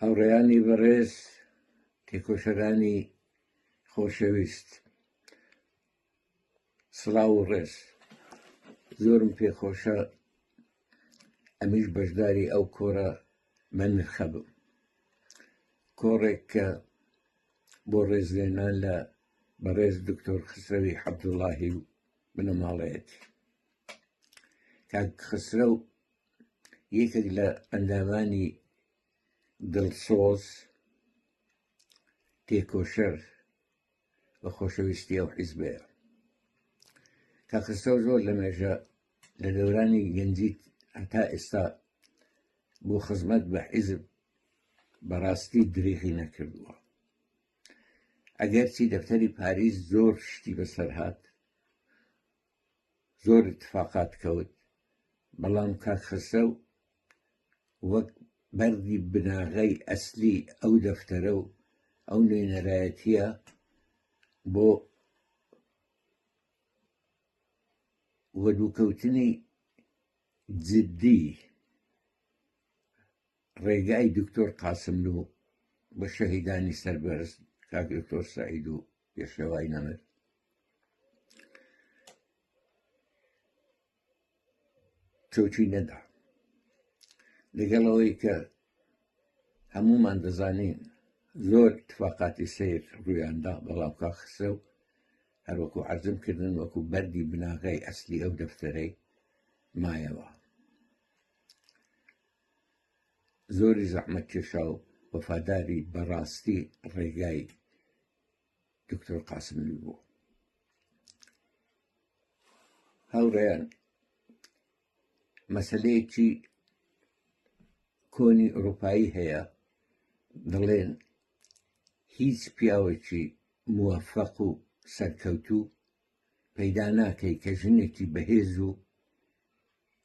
هاوڕێیانی بەڕێز، تێکۆشەرانی خۆشەویست، سڵاو و ڕێز. زۆرم پێخۆشە ئەمیش بەشداری ئەو کۆڕە بەنرخە بم. کۆڕێک کە بۆ ڕێزلێنان لە بەڕێز دکتۆر خسرەوی عەبدوڵڵاهی و بنەماڵەیەتی. کاک خسرەو یەکێک لە ئەندامانی دڵسۆز، تێکۆشەر و خۆشەویستی ئەو حیزبەیە. کاک خسرەو زۆر لە مێژە لە دەورانی گەنجی هەتا ئێستا بۆ خزمەت بە حیزب بەڕاستی دریغی نەکردووە. ئەگەرچی دەفتەری پاریس زۆر شتی بەسەر هات، زۆر اتفاقات کەوت، بەڵام کاک خەسرەو وەک بەردی بناغەی ئەسلی ئەو دەفتەرە و ئەو نوێنەرایەتیە بۆ وەدووکەوتنی جدی ڕێگای دکتۆر قاسملوو بە شەهیدانی سەربەرز کاک دکتۆر سەعید و پێشەوای نەمر چۆکی نەدا. لەگەڵ ئەوەی کە هەمومان دەزانین زۆر اتفاقاتی سیر ڕوویاندا، بەڵام کاک خسرەو هەروەکو عەرزم کردن وەکو بەردی بناغەی ئەسلی ئەو دەفتەرەی مایەوە. زۆری زەحمەت کێشا و وەفاداری بەڕاستی ڕێگای دکتۆر قاسملوو بوو. هاوڕێیان، مەسەلەیەکی کۆنی ئەوروپایی هەیە دەڵێن هیچ پیاوێکی موەفەق و سەرکەوتوو پەیدا ناکەی کە ژنێکی بەهێز و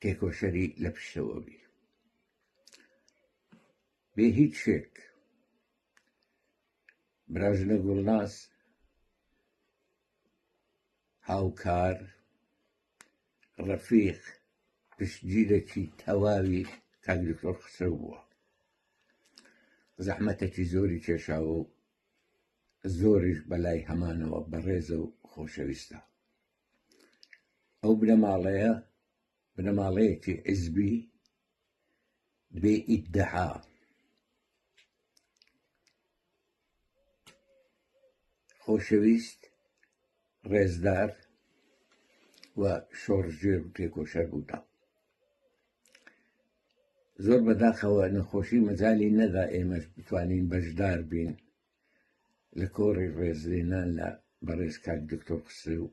تێکۆشەری لە پشتەوە بی. بێ هیچ شێک براژنە گوڵناز هاوکار ڕەفیق پشتگیرێکی تەواوی کاک دکتۆر خسرەو بووە. زەحمەتێکی زۆری کێشاوە و زۆریش بەلای هەمانەوە بەڕێزە و خۆشەویستە. ئەو بنەماڵەیە بنەماڵەیەکی حیزبی بێ ئیدعا خۆشەویست، ڕێزدار و شۆڕشگێر و تێکۆشەر بوونە. زۆر بەداخەوە نەخۆشی مەجالی نەدا ئێمەش بتوانین بەشدار بین لە کۆڕی ڕێزلێنان لە بەڕێز کاک دکتۆر خسرەو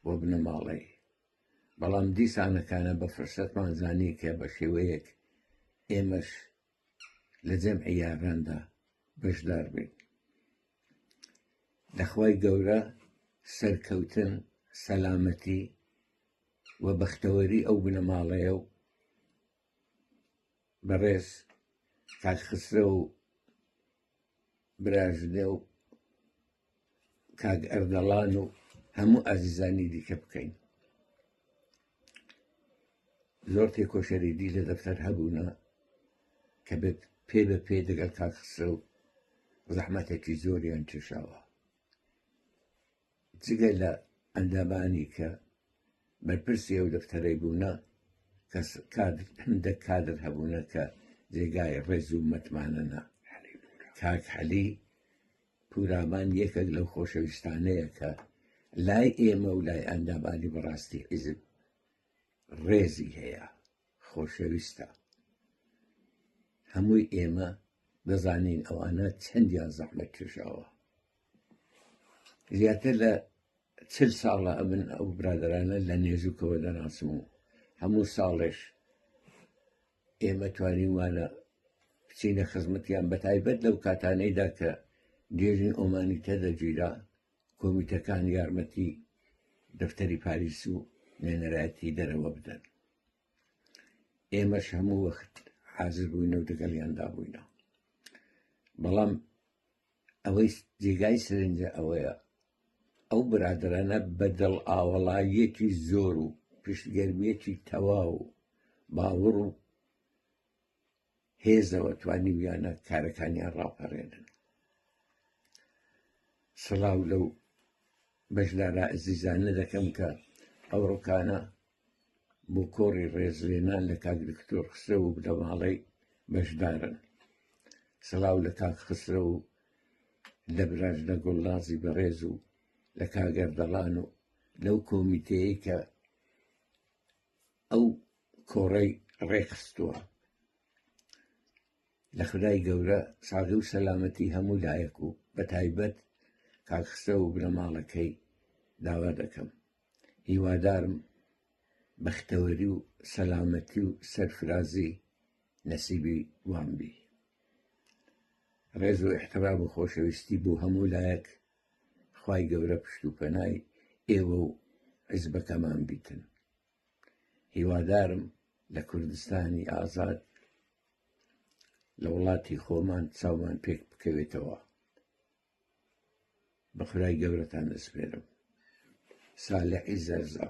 و بنەماڵەی. بەڵام دیسانەکانە بە فرسەتمان زانی کە بە شێوەیەک ئێمەش لە جەمعی یاراندا بەشدار بین. لە خوای گەورە سەرکەوتن، سەلامەتی و بەختەوەری ئەو بنەماڵەیە و بەڕێز کاک خسرەو و براژنێ و کاک ئەردەڵان و هەموو ئازیزانی دیکە بکەین. زۆر تێکۆشەری دی لە دەفتەر هەبوونە کە پێ بە پێ دەگەڵ کاک خسرەو زەحمەتێکی زۆریان کێشاوە. جگە لە ئەندامانی کە بەرپرسی ئەو دەفتەرەی بوونە، کەس کادر هەندێک کادر هەبوونە کە جێگای ڕێز و متمانەنە. کاک عەلی پورامان یەکێک لەو خۆشەویستانەیە کە لای ئێمە و لای ئەندامانی بەڕاستی حیزب ڕێزی هەیە، خۆشەویستە. هەمووی ئێمە دەزانین ئەوانە چەندیان زەحمەت کێشاوە. زیاتر لە 40 ساڵە ئەمن ئەو برادەرانە لە نێزوکەوە دەناسم و هەموو ساڵێش ئێمە توانیومانە بچینە خزمەتیان، بەتایبەت لەو کاتانەیدا کە جێژنی ئۆمانیتە دەگیرا، کۆمیتەکان یارمەتی دەفتەری پاریس و نوێنەرایەتی دەرەوە بدەن. ئێمەش هەموو وەخت حازر بووینە و دەگەڵیاندا بووینە. بەڵام ئەوەی جێگای سەرنجە ئەوەیە ئەو برادەرانە بە دڵ ئاوەڵاییەکی زۆر و پشتگەرمییەکی تەواو و باوەڕ و. هێزەوە توانیویانە کارەکانیان ڕاپەڕێنن. سڵاو لەو بەشدارە ئەزیزانە دەکەم کە ئەوڕۆکانە بۆ کۆڕی ڕێزلێنان لە کاک دکتۆر خسرەو و بنەماڵەی بەشدارن. سڵاو لە کاک خسرەو و لە براژنە گوڵنازی بەڕێز و لە کاک ئەردەڵان و لەو کۆمیتەیەی کە ئەو کۆڕەی ڕێکخستووە. لە خودای گەورە ساغی و سەلامەتی هەموو لایەک و بەتایبەت کاک خسرەو و بنەماڵەکەی داوا دەکەم. هیوادارم بەختەوەری و سەلامەتی و سەرفرازی نەسیبی وان بی. ڕێز و ئیحترام و خۆشەویستی بۆ هەموو لایەک، خوای گەورە پشت و پەنای ئێوە و حیزبەکەمان بیتن. هیوادارم لە کوردستانی ئازاد لە وڵاتی خۆمان چاومان پێک بکەوێتەوە. بە خودای گەورەتان دەسپێرم. سالحی زەرزا.